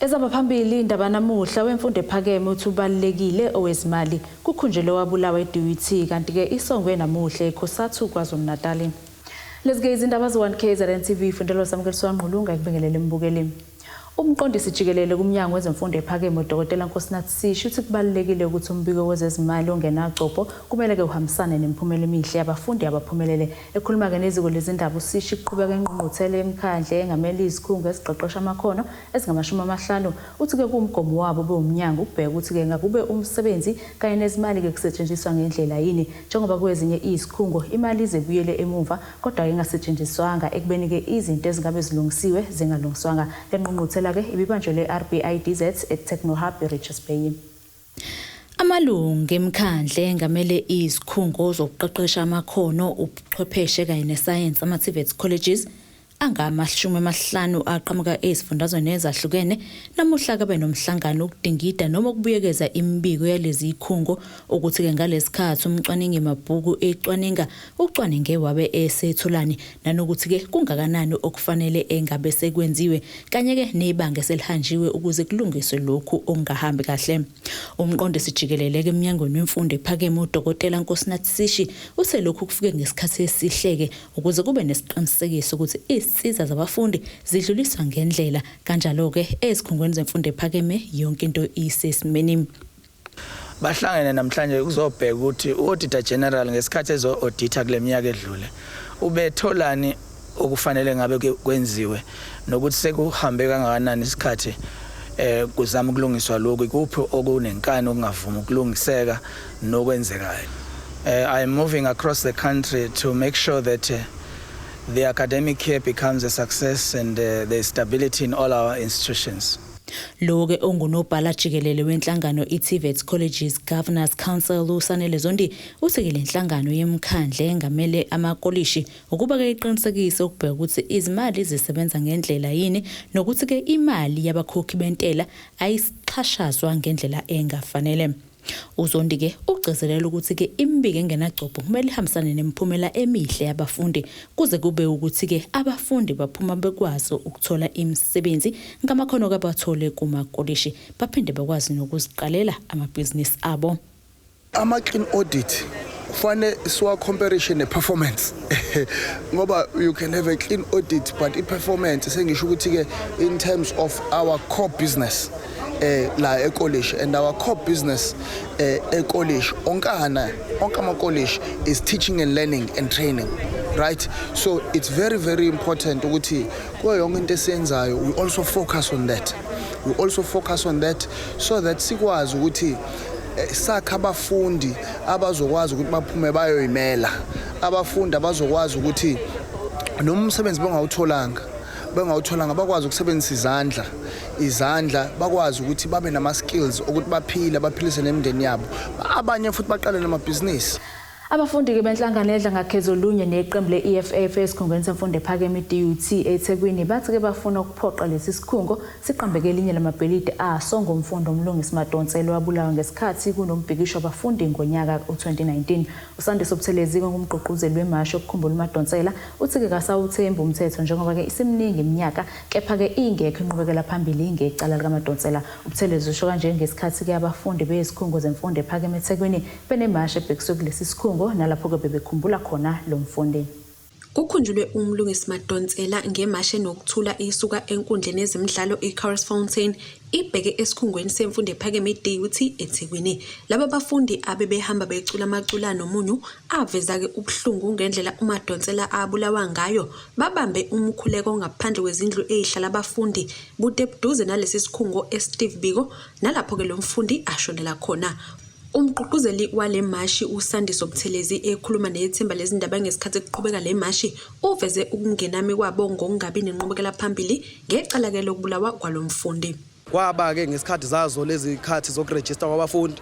Ezabaphambili indaba namuhla wemfundo ephakeme uthi ubalulekile owezimali kukhunjelwe wabulawa e-DUT, kanti-ke isongwe namuhla eCosatu KwaZulu-Natal. Lezi-ke izindaba ze-1 KZN TV, fundelwa samukeliswa Ngqulunga ekubingelele embukeli. Umqondisi jikelele kumnyango wezemfundo ephakeme, uDokotela Nkosinathi Sishi, uthi kubalulekile ukuthi umbiko wezezimali ongenagcobho kumele-ke uhambisane nemiphumela emihle yabafundi abaphumelele. Ekhuluma-ke neziko lezindaba uSishi kuqhubeka ingqungquthela yemikhandlu engamele izikhungo eziqeqesha amakhono ezingama-50, uthi-ke kuwumgomo wabo bewumnyango ukubheka ukuthi-ke ngakube umsebenzi kanye nezimali-ke kusetshenziswa ngendlela yini, njengoba kwezinye izikhungo imali ize ibuyele emumva kodwa ingasetshenziswanga ekubeni-ke izinto ezingabe zilungisiwe zingalungiswanga. Le ngqungquthela-ke ibibanjelwe e-RBIDZ e-Techno Hub e-Richards Bay. Amalungu emikhandlu engamele izikhungo zokuqeqesha amakhono, ubuchwepheshe kanye nesayensi, ama-TVET colleges, angama-50 aqhamuka ezifundazweni ezahlukene namuhla kabe nomhlangano ukudingida noma ukubuyekeza imibiko yalezi zikhungo, ukuthi-ke ngalesikhathi umcwaningi mabhuku ecwaninga ucwaninge wabe esethulani, nanokuthi-ke kungakanani okufanele engabe sekwenziwe kanye-ke nebanga eselihanjiwe ukuze kulungiswe lokhu okungahambi kahle. Umqondisi jikelele-ke emnyangweni wemfundo ephakeme, uDokotela Nkosinathi Sishi, uthe lokhu kufike ngesikhathi esihle-ke ukuze kube nesiqinisekiso ukuthi izinsiza zabafundi zidluliswa ngendlela, kanjalo-ke ezikhungweni zemfundo ephakeme yonke into isesimeni. Bahlangene namhlanje kuzobheka ukuthi u-Auditor General ngesikhathi ezo-audita kule minyaka edlule ubetholani okufanele ngabe kwenziwe, nokuthi sekuhambe kangakanani isikhathi kuzama ukulungiswa lokhu, ikuphi okunenkani okungavumi ukulungiseka nokwenzekayo. I'm moving across the country to make sure that the academic year becomes a success and there's stability in all our institutions. Lo-ke ongunobhala jikelele wenhlangano i-TVET Colleges Governors Council, uSanele Zondi, uthi-ke le nhlangano yemkhandle engamele amakolishi ukuba-ke iqinisekise ukubheka ukuthi izimali zisebenza ngendlela yini, nokuthi-ke imali yabakhokhi bentela ayisixhashazwa ngendlela engafanele. UZondi-ke ugcizelela ukuthi-ke imibiko engenagcobho kumele ihambisane nemiphumela emihle yabafundi, kuze kube ukuthi-ke abafundi baphuma bekwazi ukuthola imisebenzi ngamakhono abathole kumakolishi, baphinde bakwazi nokuziqalela amabhizinisi abo. Ama-clean audit kufanele siwa-comparison ne-performance, ngoba you can have a clean audit but i-performance, sengisho ukuthi-ke in terms of our core business la ecollege, and our core business ecollege onkana onke ama-college is teaching and learning and training, right? So it's very, very important ukuthi kuyo yonke into esiyenzayo we also focus on that, we also focus on that so that sikwazi ukuthi sakha abafundi abazokwazi ukuthi baphume bayoyimela, abafundi abazokwazi ukuthi noma umsebenzi bengawutholanga bakwazi ukusebenzisa izandla, bakwazi ukuthi babe nama-skills ukuthi baphile, baphilise nemindeni yabo, abanye futhi baqale namabhizinisi. Abafundi-ke benhlangano edla ngakhezo lunye neqembu le-EFF esikhungweni semfundo ephakeme i-DUT eThekwini bathi-ke bafuna ukuphoqa lesi sikhungo siqambeke elinye lamabhilidi aso ngomfundo uMlungisi Madonsela wabulawa ngesikhathi kunombhikisho wabafundi ngonyaka u-2019. USandiso Buthelezi ngumgqugquzeli wemashi yokukhumbula uMadonsela uthi-ke kasawuthembi umthetho, njengoba-ke isiminingi iminyaka kepha-ke ingekho inqubekela phambili ngecala likaMadonsela. UButhelezi usho kanje ngesikhathi-ke abafundi bezikhungo zemfundo ephakeme eThekwini benemashi ebhekiswe kulesi sikhungo, nalapho-ke bebekhumbula khona lo mfundi. Kukhunjulwe uMlungisi Madonsela ngemashi enokuthula isuka enkundleni yezemidlalo i-Curries Fountain ibheke esikhungweni semfundo ephakeme i-DUT eThekwini. Laba bafundi abebehamba becula amaculo anomunyu aveza-ke ubuhlungu ngendlela uMadonsela abulawa ngayo, babambe umkhuleko ngaphandle kwezindlu ezihlala abafundi bude buduze nalesi sikhungo eSteve Biko, nalapho-ke lo mfundi ashonela khona. Umgqugquzeli wale mashi, uSandiso Buthelezi, ekhuluma nethimba lezindaba ngesikhathi kuqhubeka le mashi, uveze ukungenami kwabo ngokungabi nenqubekela phambili ngecala-ke lokubulawa kwalo mfundi. Kwaba-ke ngesikhathi zazo lezi khathi zokurejista kwabafundi,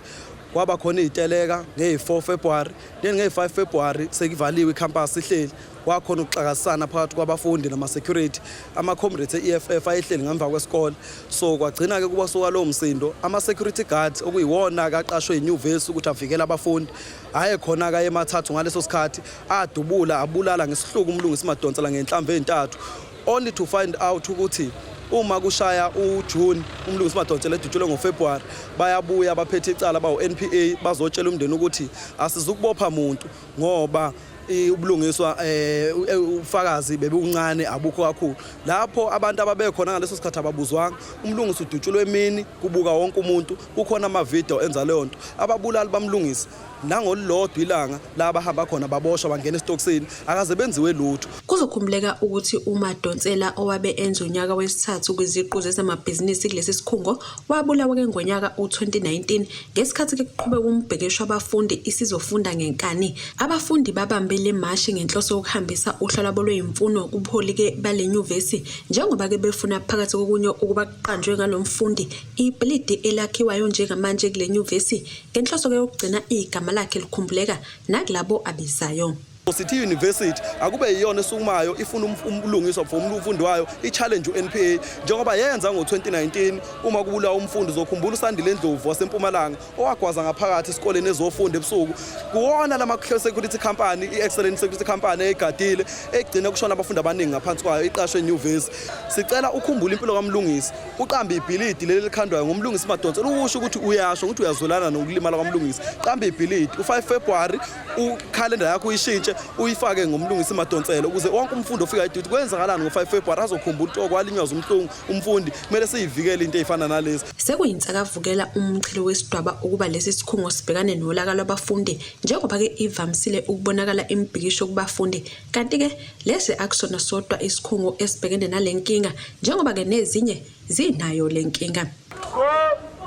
kwaba khona iy'teleka ngeyi-4 February, then ngeyi-5 February sekivaliwe ikhampasi ihleli, kwakhona ukuxakasana phakathi kwabafundi nama-security, ama-comrades e-EFF ayehleli ngemva kwesikole. So kwagcina-ke kuba suka lowo msindo, ama-security guards okuyiwona-ke aqashwe inyuvesi ukuthi avikele abafundi aye khona-ke ayemathathu ngaleso sikhathi, adubula abulala ngesihluku uMlungisi Madonsela ngenhlamvu ey'ntathu, only to find out ukuthi Uma kushaya uJune, uMlungisi Madonsela edutshulwe ngoFebruary, bayabuya baphethe icala bawu-NPA, bazotshela umndeni ukuthi asizukubopha muntu ngoba ubulungiswa ubufakazi bebuncane, abukho kakhulu. Lapho abantu ababekhona ngaleso sikhathi ababuzwanga. UMlungisi udutshulwe emini kubuka wonke umuntu, kukhona amavidiyo enza leyo nto. Ababulali baMlungisi nangolulodwa ilanga la bahamba khona baboshwa, bangena esitokisini, akaze benziwe lutho. Kuzokhumbuleka ukuthi uMadonsela, owabe enza unyaka wesithathu kwiziqu zezamabhizinisi kulesi sikhungo, wabulawa-ke ngonyaka u-2019 ngesikhathi-ke kuqhubeka umbhikisho wabafundi iSizofunda Ngenkani. Abafundi babambe le mashi ngenhloso yokuhambisa uhla lwabo lwey'mfuno kubuholi-ke bale nyuvesi, njengoba-ke befuna phakathi kokunye ukuba kuqanjwe ngalo mfundi ibhilidi elakhiwayo njengamanje kule nyuvesi, ngenhloso-ke yokugcina igama lakhe likhumbuleka nakulabo abizayo. Sithi i-university akube yiyona esukumayo ifuna ubulungiswa for umfundi wayo, i-challenge u-NPA njengoba yenza ngo-2019 uma kubulawa umfundi. Uzokhumbula uSandile Ndlovu waseMpumalanga owagwaza ngaphakathi esikoleni ezofunda ebusuku kuwona lama security company, i-Excellent Security Company eyigadile, egcina kushona abafundi abaningi ngaphansi kwayo, iqashwe enyuvesi. Sicela ukhumbule impilo kaMlungisi, uqambe ibhilidi leli likhandwayo ngoMlungisi Madonsela, ukusho ukuthi uyasho ukuthi uyazwelana nokulimala kwaMlungisi. Qamba ibhilidi u-5 February, ukhalenda yakho uyishintshe, uyifake ngoMlungisi Madonsela, ukuze wonke umfundi ofika eDUT kwenzakalani ngo-5 February azokhumbula ukuthi okwalinywaza umhlungu umfundi. Kumele siyivikele into ey'fana nalezi. Sekuyinsakavukela umchilo wesidwaba ukuba lesi sikhungo sibhekane nolaka lwabafundi, njengoba-ke ivamisile ukubonakala imibhikisho kubafundi. Kanti-ke lesi akusona sodwa isikhungo esibhekene nale nkinga, njengoba-ke nezinye zinayo le nkinga. Go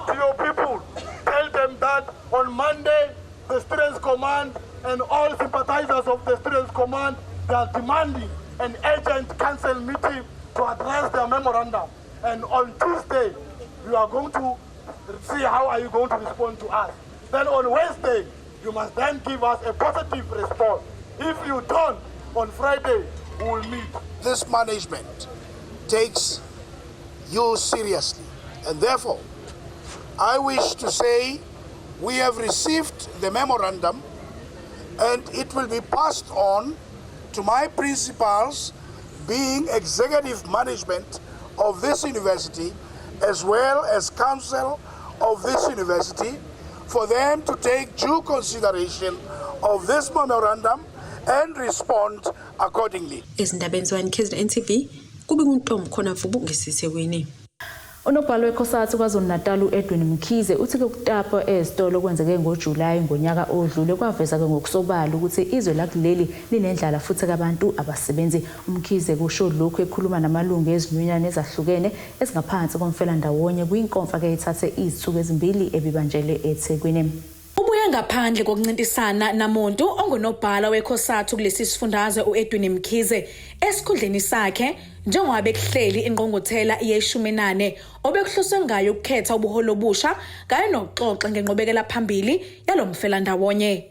to your people. Tell them that on Monday, the Students' Command and all sympathizers of the Students' Command, they are demanding an urgent council meeting to address their memorandum. And on Tuesday, you are going to see how are you going to respond to us. Then on Wednesday, you must then give us a positive response. If you don't, on Friday, we will meet. This management takes you seriously. And therefore, I wish to say we have received the memorandum and it will be passed on to my principals, being executive management of this university, as well as council of this university, for them to take due consideration of this memorandum and respond accordingly. Ezindabeni ze-1 KZN TV, kube kuntombi khona Mvubu ngiseThekwini. Unobhala weCOSATU KwaZulu-Natal u-Edwin Mkhize uthi-ke ukutapwa ezitolo kwenzeke ngoJulayi ngonyaka odlule kwaveza-ke ngokusobala ukuthi izwe lakuleli linendlala futhi abantu abasebenzi. UMkhize kusho lokhu ekhuluma namalungu ezinyunyana ezahlukene ezingaphansi komfelandawonye kwinkomfa-ke ethathe izinsuku ezimbili ebibanjelwe eThekwini. Ubuye ngaphandle kokuncintisana namuntu ongunobhala weCOSATU kulesi sifundazwe u-Edwin Mkhize esikhundleni sakhe, njengoba bekuhleli ingqungquthela yeshumi nane obekuhloswe ngayo ukukhetha ubuholi obusha kanye nokuxoxa ngenqubekela phambili yalo mfelandawonye.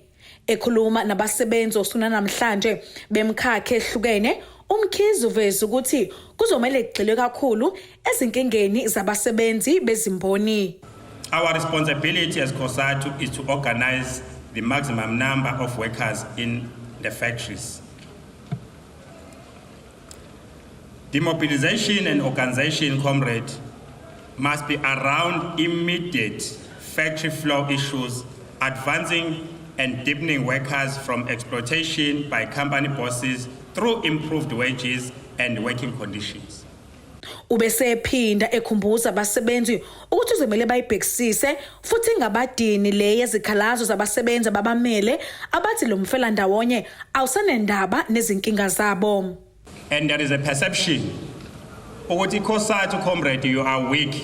Ekhuluma nabasebenzi osuna namhlanje bemkhakha ehlukene, uMkhize uveze ukuthi kuzomele kugxilwe kakhulu ezinkingeni zabasebenzi bezimboni. Our responsibility as COSATU is to organize the maximum number of workers in the factories. The mobilization and organization, comrade, must be around immediate factory floor issues, advancing and deepening workers from exploitation by company bosses through improved wages and working conditions. Ubesephinda ekhumbuza abasebenzi ukuthi uzomele bayibhekisise futhi ingabadini le yezikhalazo zabasebenzi ababamele abathi lo mfelandawonye awusanendaba nezinkinga zabo. And there is a perception ukuthi COSATU, comrade, you are weak.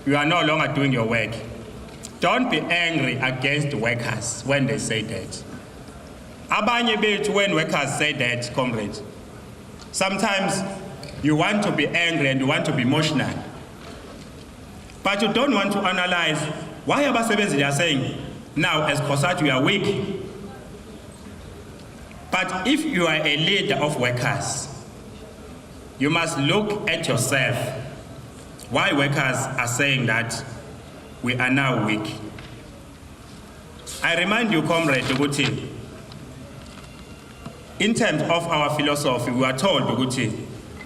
You are no longer doing your work. Don't be angry against workers when they say that. Abanye bethu, when workers say that, comrade, sometimes you want to be angry and you want to be emotional. But you don't want to analyze why abasebenzi, they are saying, now as COSATU we are weak. But if you are a leader of workers, you must look at yourself why workers are saying that we are now weak. I remind you, comrade, ukuthi in terms of our philosophy, we are told ukuthi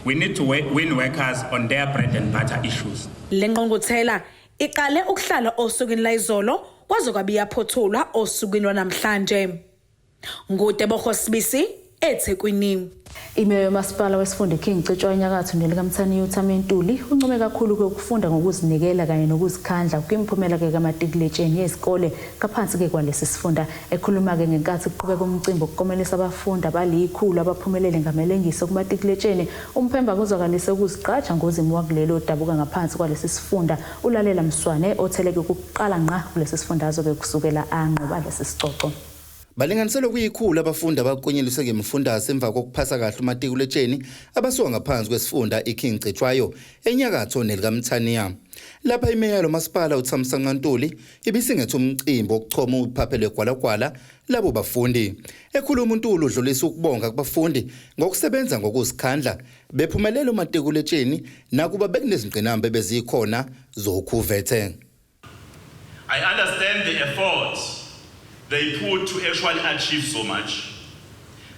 We need to win workers on their bread and butter issues. Le ngqungquthela iqale ukuhlala osukwini layizolo kwaze kwabe iyaphothulwa osukwini lwanamhlanje. NguTebogo Sibisi, eThekwini. Imeya yomasipala wesifunda iKing Cetshwayo eNyakatho nelikaMthaniya uThami Ntuli uncome kakhulu ukufunda ngokuzinikela kanye nokuzikhandla kwimiphumela-ke kamatikuletsheni yezikole ngaphansi-ke kwalesi sifunda. Ekhuluma-ke ngenkathi kuqhubeka umcimbi wokukomelisa abafundi abalikhulu abaphumelele ngamalengiso kumatikuletsheni, uMphemba kuzwakalise ukuzigqaja ngozimu wakuleli odabuka ngaphansi kwalesi sifunda uLalela Mswane otheleke ukuqala ngqa kulesi sifundazwe-ke kusukela anqoba lesi sicoco. Balinganiselwe kuyikhulu abafundi abaklonyeliswe ngemifundase emva kokuphasa kahle umatikuletsheni abasuka ngaphansi kwesifunda iKing Cetshwayo eNyakatho nelikaMthaniya. Lapha imeya lomasipala uThamsanqa Ntuli ibisingethe umcimbi wokuchoma uphaphe lwegwalagwala labo bafundi. Ekhuluma uNtuli udlulisa ukubonga kubafundi ngokusebenza ngokuzikhandla bephumelela umatikuletsheni nakuba bekunezingqinamba ebezikhona zokhuvethe. I understand the effort they put to actually achieve so much.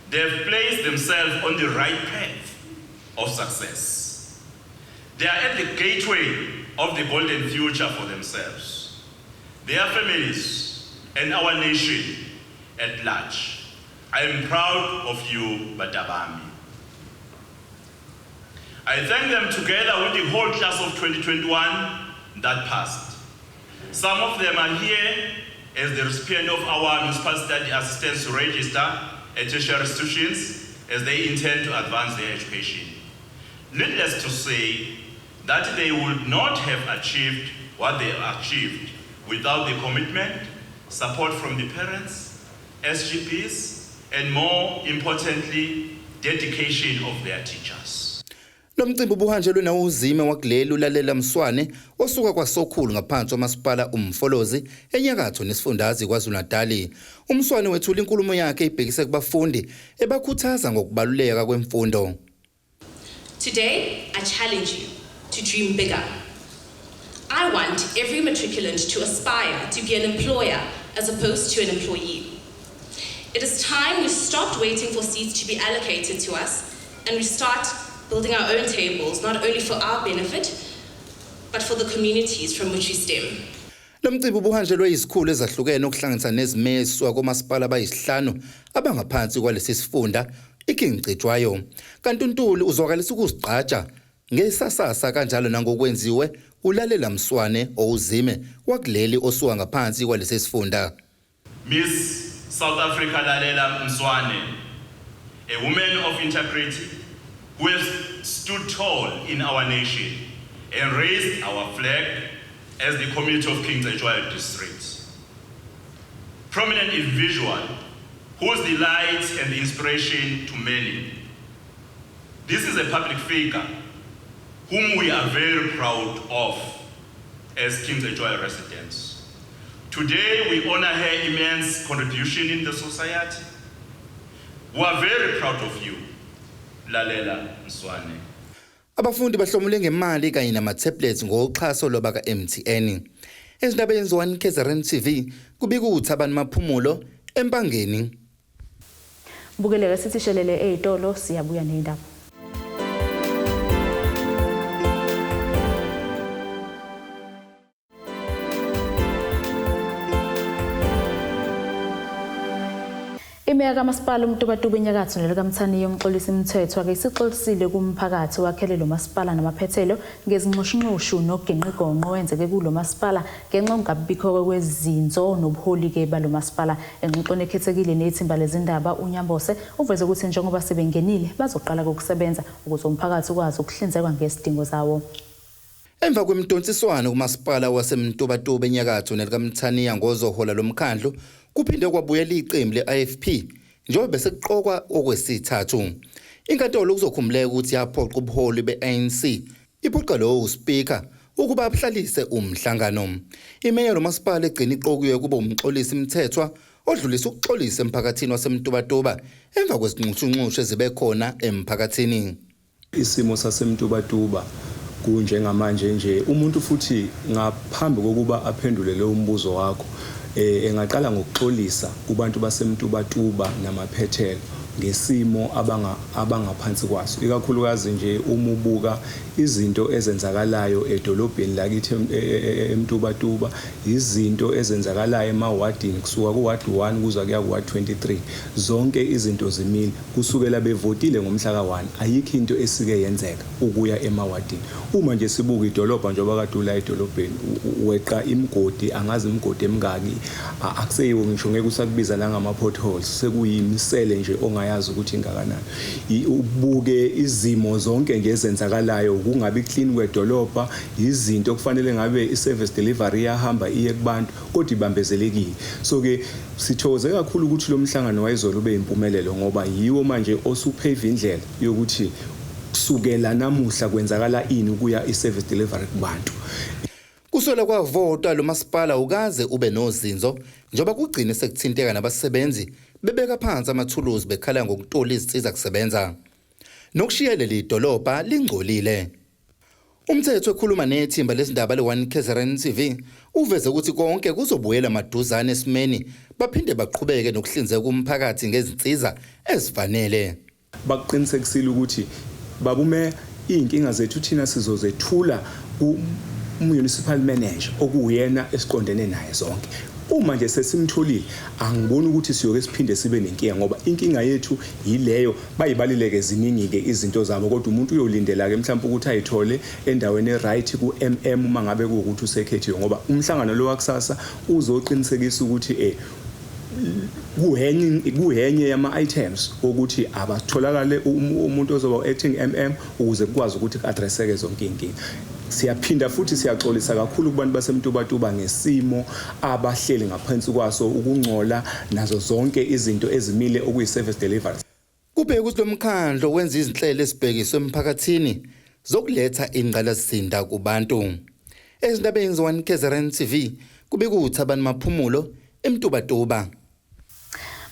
They've placed themselves on the right path of success. They are at the gateway of the golden future for themselves, their families, and our nation at large. I am proud of you, Batabami. I thank them together with the whole class of 2021 that passed. Some of them are here as the recipient of our municipal study assistance register at tertiary institutions as they intend to advance their education. Needless to say that they would not have achieved what they achieved without the commitment, support from the parents, SGPs, and more importantly, dedication of their teachers. Lo mcimbi ubuhanjelwe nawuzime wakuleli uLalela Mswane osuka kwaSokhulu ngaphansi kwamasipala uMfolozi enyakatho nesifundazwe KwaZulu-Natali. UMswane wethula inkulumo yakhe ibhekise kubafundi ebakhuthaza ngokubaluleka kwemfundo. Today, I challenge you to dream bigger. I want every matriculant to aspire to be an employer as opposed to an employee. It is time we stopped waiting for seats to be allocated to us and we start building our own tables, not only for our benefit, but for the communities from which we stem. Lo mcimbi ubuhanjelwe izikhulu ezahlukene okuhlanganisa nezimeya ezisuka komasipala abayisihlanu abangaphansi kwalesi sifunda iKing Cetshwayo. Kanti uNtuli uzwakalisa ukuzigqaja ngesasasa kanjalo nangokwenziwe uLalela Mswane owuzime wakuleli osuka ngaphansi kwalesi sifunda. Miss South Africa Lalela Mswane, a woman of integrity who has stood tall in our nation and raised our flag as the community of King Cetshwayo District. Prominent individual who is the light and the inspiration to many. This is a public figure whom we are very proud of as King Cetshwayo residents. Today, we honor her immense contribution in the society. We are very proud of you, Lalela Mswane. Abafundi bahlomule ngemali kanye nama-tablets ngoxhaso lwabaka MTN. Ezindabeni ze-1 KZN TV kubika uThabani Maphumulo eMpangeni. Bukeleka sithi shelele ey'tolo, siyabuya ney'ndaba. Imeya kamasipala uMtubatuba eNyakatho nelikaMthaniya uMxolisi Mthethwa-ke isixolisile kumphakathi wakhele lo masipala namaphethelo ngezinxushunxushu nokuginqigonqo owenzeke kulo masipala ngenxa yokungabibikho kwezinzo nobuholi-ke balo masipala. Engxoxweni ekhethekile nethimba lezindaba uNyambose uveze ukuthi njengoba sebengenile bazoqala kokusebenza ukuze umphakathi ukwazi ukuhlinzekwa ngezidingo zawo. Emva kwemidonsiswano kumasipala waseMtubatuba eNyakatho nelikaMthaniya ngozohola lomkhandlu kuphinde kwabuyela iqembu le-IFP njengoba besekuqokwa okwesithathu. Inkantolo kuzokhumbuleka ukuthi yaphoqa ubuholi be-ANC iphoqa lowo uSpeaker ukuba abuhlalise umhlangano. Imeya lomasipala egcina iqokiwe kuba uMxolisi Mthethwa odlulisa ukuxolisa emphakathini waseMtubatuba emva kwezinxushunxushu ezibe khona emphakathini. Isimo saseMtubatuba kunjengamanje nje, umuntu futhi ngaphambi kokuba aphendule leyo mbuzo wakho engaqala ngokuxolisa kubantu baseMtubatuba namaphethelo. Ngesimo abangaphansi kwaso, ikakhulukazi nje uma ubuka izinto ezenzakalayo edolobheni lakithi eMtubatuba, izinto ezenzakalayo emawadini kusuka ku-ward 1 kuza kuya ku-ward 23, zonke izinto zimile kusukela bevotile ngomhla ka-1. Ayikho into esike yenzeka ukuya emawadini. Uma nje sibuka idolobha, njengoba kade ula edolobheni weqa imigodi, angazi imigodi emingaki, akuseyiwo ngisho ngeke usakubiza nangama-potholes, sekuyimisele nje ongayazi ukuthi ingakanani. Ubuke izimo zonke nje ezenzakalayo, kungabi clean kwedolobha, izinto okufanele ngabe i-service delivery iyahamba iye kubantu kodwa ibambezelekile. So-ke sithokoze kakhulu ukuthi lo mhlangano wayizolo ube yimpumelelo, ngoba yiwo manje osu-pave indlela yokuthi kusukela namuhla kwenzakala ini ukuya i-service delivery kubantu. Kusukela kwavotwa lo masipala ukaze ube nozinzo, njengoba kugcine sekuthinteka nabasebenzi bebeka phansi amathuluzi bekhala ngokutola izinsiza kusebenza nokushiya leli dolobha lingcolile. Umthetho ekhuluma nethimba lezindaba le-1 KZN TV uveze ukuthi konke kuzobuyela maduzane esimeni, baphinde baqhubeke nokuhlinzeka umphakathi ngezinsiza ezifanele. Bakuqinisekisile ukuthi babume iy'nkinga zethu thina sizozethula ku-municipal manager okuwuyena esiqondene naye zonke. Uma nje sesimtholile, angiboni ukuthi siyoke siphinde sibe nenkinga, ngoba inkinga yethu yileyo bayibalileke. Ziningi-ke izinto zabo, kodwa umuntu uyolindela-ke mhlawumpe ukuthi ayithole endaweni e-right ku-MM uma ngabe kuwukuthi usekhethiwe, ngoba umhlangano lo wakusasa uzoqinisekisa ukuthi kuhenye yama-items ukuthi abatholakale umuntu ozoba acting MM ukuze kukwazi ukuthi ku-addresseke zonke iy'nkinga. Siyaphinda futhi siyaxolisa kakhulu kubantu baseMtubatuba ngesimo abahleli ngaphansi kwaso, ukungcola nazo zonke izinto ezimile okuyi-service delivery. Kubheka ukuthi lo mkhandlu wenza izinhlelo ezibhekiswe emphakathini zokuletha ingqalasizinda kubantu. Ezindabeni ze-1 KZN TV, kubika uThabani Maphumulo eMtubatuba.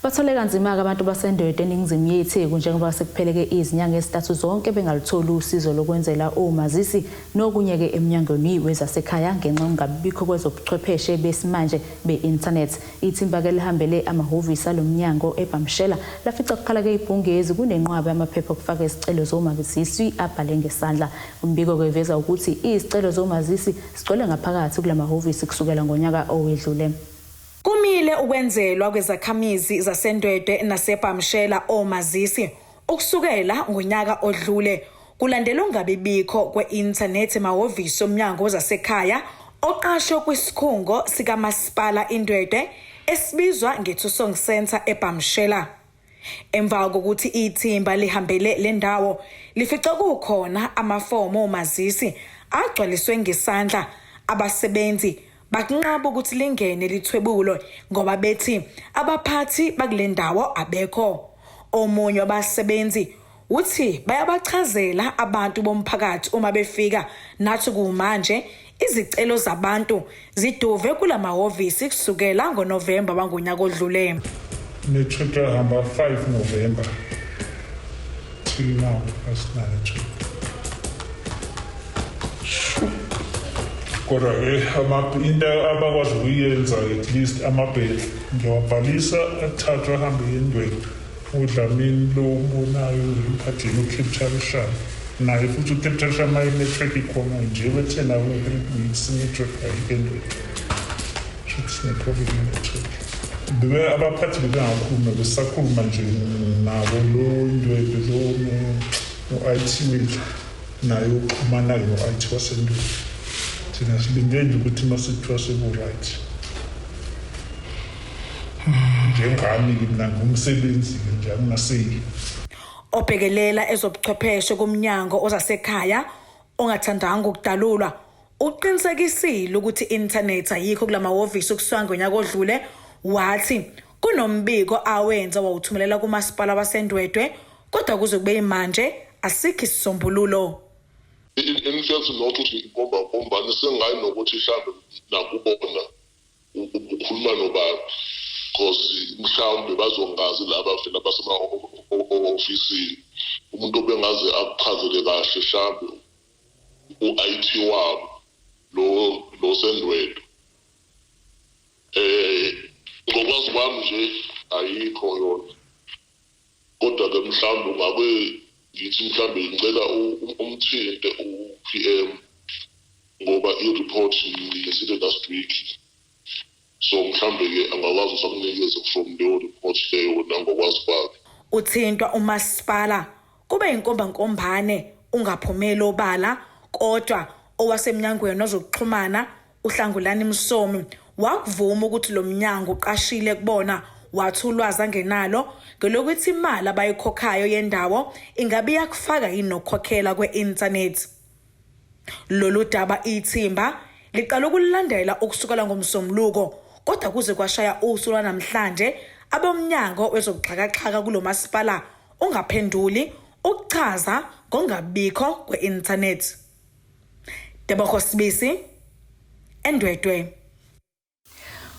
Bathole kanzima-ke abantu baseNdwedwe eningizimu yeTheku njengoba sekupheleke izinyanga ezintathu zonke bengalutholi usizo lokwenzela omazisi nokunye-ke emnyangweni wezasekhaya ngenxa yokungabibikho kwezobuchwepheshe besimanje be-inthanethi. Ithimba-ke lihambele amahhovisi alo mnyango eBhamshela lafica kukhala-ke ibhungezi kunenqwaba yamaphepha okufaka izicelo zomazisi abhale ngesandla. Umbiko-ke uveza ukuthi izicelo zomazisi zigcwele ngaphakathi kula mahhovisi kusukela ngonyaka owedlule. Kumile ukwenzelwa kwezakhamizi zaseNdwedwe naseBhamshela omazisi ukusukela ngonyaka odlule, kulandela ukungabibikho kwe-inthanethi emahhovisi omnyango wezasekhaya oqashwe kwisikhungo sikamasipala iNdwedwe esibizwa ngeThusong Centre eBhamshela. Emva kokuthi ithimba lihambele le ndawo, lifice kukhona amafomu omazisi agcwaliswe ngesandla. Abasebenzi bakunqaba ukuthi lingene lithwebulo ngoba bethi abaphathi bakule ndawo abekho. Omunye wabasebenzi uthi bayabachazela abantu bomphakathi uma befika, nathi kumanje izicelo zabantu ziduve kula mahhovisi kusukela ngoNovemba wangonyaka odlule. Matric yahamba 5 November, till now asinayo matric. Kodwa-ke into abakwazi ukuyenza, at least amabheli ngiyawabhalisa, athathwe ahambe eNdwedwe. UDlamini lo umbonayo emphathini ucapturishana naye futhi, ucapturisha ma i-matric ikhona nje, bethe nawo 3 weeks i-matric ayikho eNdwedwe. Shuthi sine-problem ye-matric. Bebe abaphathi bebengakhuluma, besakhuluma nje nabo lo Ndwedwe lo no-IT wethu, naye uxhumana-ke no-IT waseNdwedwe. Thina silinde nje ukuthi uma sekuthiwa seku-right. Njengami-ke mina ngumsebenzi-ke nje, anginaseyi. Obhekelela ezobuchwepheshe kumnyango ozasekhaya ongathandanga ukudalulwa uqinisekisile ukuthi i-inthanethi ayikho kula mahhovisi ukusuka ngonyaka odlule, wathi kunombiko awenza wawuthumelela kumasipala waseNdwedwe, kodwa kuze kube manje asikho isisombululo. In fact, not ukuthi inkomba nkombani, sengayi nokuthi mhlawumbe nakubona ukhuluma nobani, because mhlawumbe bazongazi laba vele abasema-ofisini. Umuntu obengaze akuchazele kahle mhlawumbe u-IT wabo lo seNdwedwe. Ngokwazi kwami nje ayikho yona, kodwa Mhlawumbe ungake ngithi mhlawumbe ngicela umthinte u-PM ngoba i-report nginikezile last week, so mhlawumbe-ke angakwazi ukuthi akunikeze from leyo report leyo nangokwazi kwakhe. Uthintwa umasipala kube inkombankombane ungaphumeli obala, kodwa owasemnyangweni wezokuxhumana uHlangulani Msomi wakuvuma ukuthi lo mnyango uqashile kubona, wathi ulwazi angenalo ngelokuthi imali abayikhokhayo yendawo ingabe iyakufaka yini nokukhokhela kwe-inthanethi. Lolu daba ithimba liqala ukulilandela ukusukela ngoMsombuluko, kodwa kuze kwashaya usuku lwanamhlanje abomnyango wezobuxhakaxhaka kulo masipala ungaphenduli ukuchaza ngokungabikho kwe-inthanethi. Tebogo Sibisi, eNdwedwe.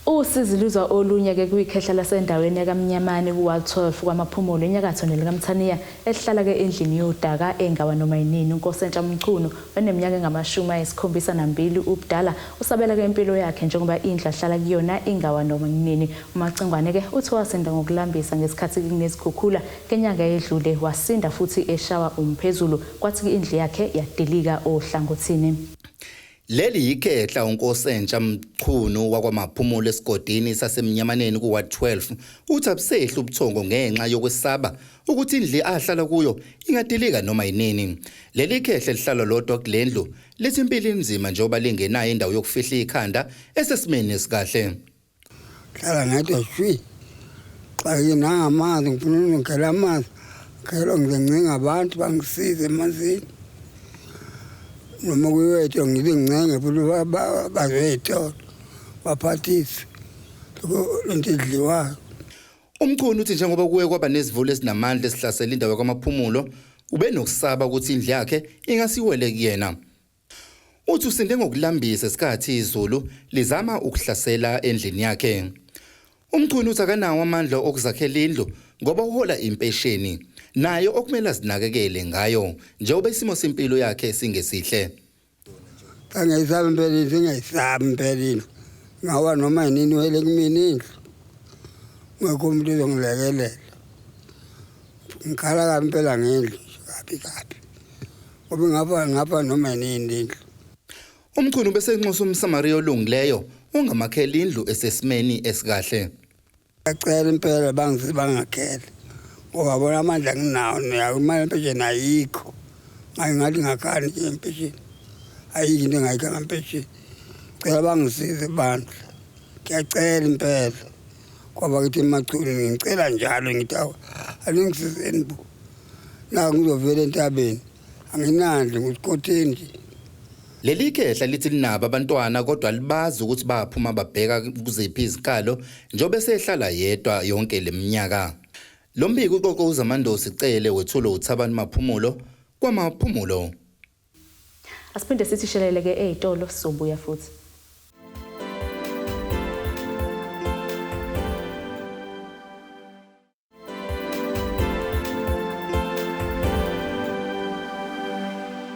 Usizi luzwa olunye-ke kwikhehla lasendaweni yaKaMnyamane ku-Ward 12 kwaMaphumulo enyakatho nelikaMthaniya elihlala-ke endlini yodaka engawa noma yinini. UNkosentsha Mchunu oneminyaka engama-72 ubudala usabela-ke impilo yakhe njengoba indlu ahlala kuyona ingawa noma yinini. UMacingwane-ke uthi wasinda ngokulambisa ngesikhathi kunezikhukhula ngenyanga edlule, wasinda futhi eshawa umphezulu kwathi indlu yakhe yadilika ohlangothini. Leli yikhehla uNkosentsha Mchunu wakwaMaphumulo esigodini saseMnyamaneni ku-Ward 12 uthi abusehli ubuthongo ngenxa yokwesaba ukuthi indlu ahlala kuyo ingadilika noma yinini. Leli khehla lihlala lodwa kule ndlu lithi impilo inzima njengoba lingenayo indawo yokufihla ikhanda esesimeni esikahle. Hlala ngedwa shwi, xake nangamanzi, ngifuna ukungena amanzi ngelo ngize abantu bangisize emanzini noma kuyiwethu ngibe ngincenge futhi bazoyithola baphathise lento edliwayo. Umchunu uthi njengoba kuye kwaba nezivulo ezinamandla esihlasela indawo yakwaMaphumulo ubenokusaba ukuthi indlu yakhe ingasiwele kuyena. Uthi usinde ngokulambisa isikhathi izulu lizama ukuhlasela endlini yakhe. Umchunu uthi akanawo amandla okuzakhela indlu ngoba uhola impesheni nayo okumele azinakekele ngayo njengoba isimo sempilo yakhe singesihle. Angiyisabi impela indlu, ngiyayisabi impela indlu. Ngawa noma yinini wele kumina indlu. Ngekho umuntu ozongilekelela. Ngikhala kabi impela ngendlu kabi kabi. Ngoba ngapha ngapha noma yinini indlu. Umchunu bese enxusa umSamariya olungileyo ongamakhela indlu esesimeni esikahle. Ngiyacela impela bangakhele ngoba bona amandla nginawo nayo imali empesheni ayikho. Ngathi ngakhani nje empesheni, ayikho into engayikha ngempesheni. Cela bangisize bandla, ngiyacela impela kwaba kithi emachuni ngicela njalo ngithi awu aningisizeni bo, naku ngizovela entabeni anginandli ngusikhotheni nje. Leli khehla lithi linabo abantwana kodwa libazi ukuthi baphuma babheka kuziphi izikhalo njengoba esehlala yedwa yonke leminyaka. Lo mbiko uqoqo uZamandosi Cele wethulo uThabani Maphumulo kwaMaphumulo. Asiphinde sithi sheleleke ezitolo, sizobuya futhi.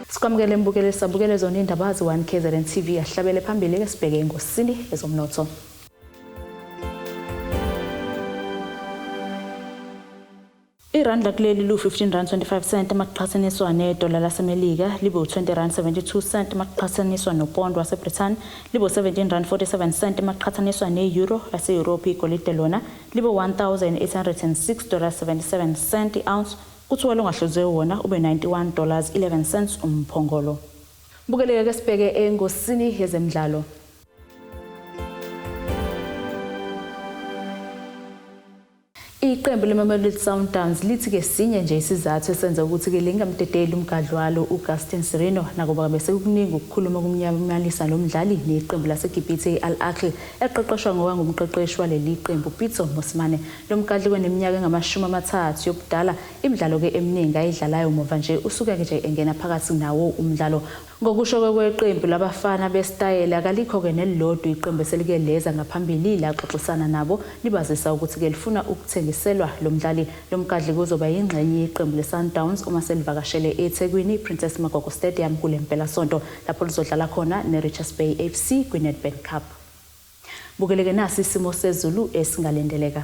Sikwamukele mbukele sabukele zona indaba ze 1 KZN TV ahlabele phambili ke sibheke engosini ezomnotho. Irandi lakuleli lu-15 rand 25 cent makuqhathaniswa nedola laseMelika, libe u-20 rand 72 cent makuqhathaniswa nopondo waseBrithani, libe u-17 rand 47 cent makuqhathaniswa ne-euro yase-Europe. Igolide lona libe 1806 dollars 77 cent i-ounce, kuthiwa longahluziwe wona ube 91 dollars 11 cents umphongolo. Bukeleke ke sibheke engosini yezemidlalo. Iqembu leMamelodi Sundowns lithi ke sinye nje isizathu esenza ukuthi ke lingamdedeli umgadli walo uGaston Sirino, nakuba bese kukuningi ukukhuluma kumnyamalisa lo mdlali neqembu laseGibhithe i-Al Ahly eqeqeshwa ngowangumqeqeshi waleli qembu Pitso Mosimane. Lo mgadli weneminyaka engama-30 yobudala, imidlalo ke eminingi ayidlalayo muva nje usuke nje engena phakathi nawo umdlalo. Ngokusho kweqembu labafana besitayela akalikho-ke nelilodwa iqembu eselike leza ngaphambili laxoxisana nabo libazisa ukuthi-ke lifuna ukuthengiselwa lo mdlali. Lo mgadli kuzoba yingxenye yeqembu le-Sundowns uma selivakashele eThekwini Princess Magogo Stadium kule mpelasonto lapho lizodlala khona ne-Richards Bay FC kwi-Nedbank Cup. Bukeleke nasi isimo sezulu esingalindeleka.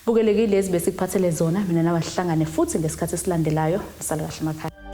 Bukelekile lezi besikuphathele zona, mina nawe sihlangane futhi ngesikhathi esilandelayo. Sala kahle emakhaya.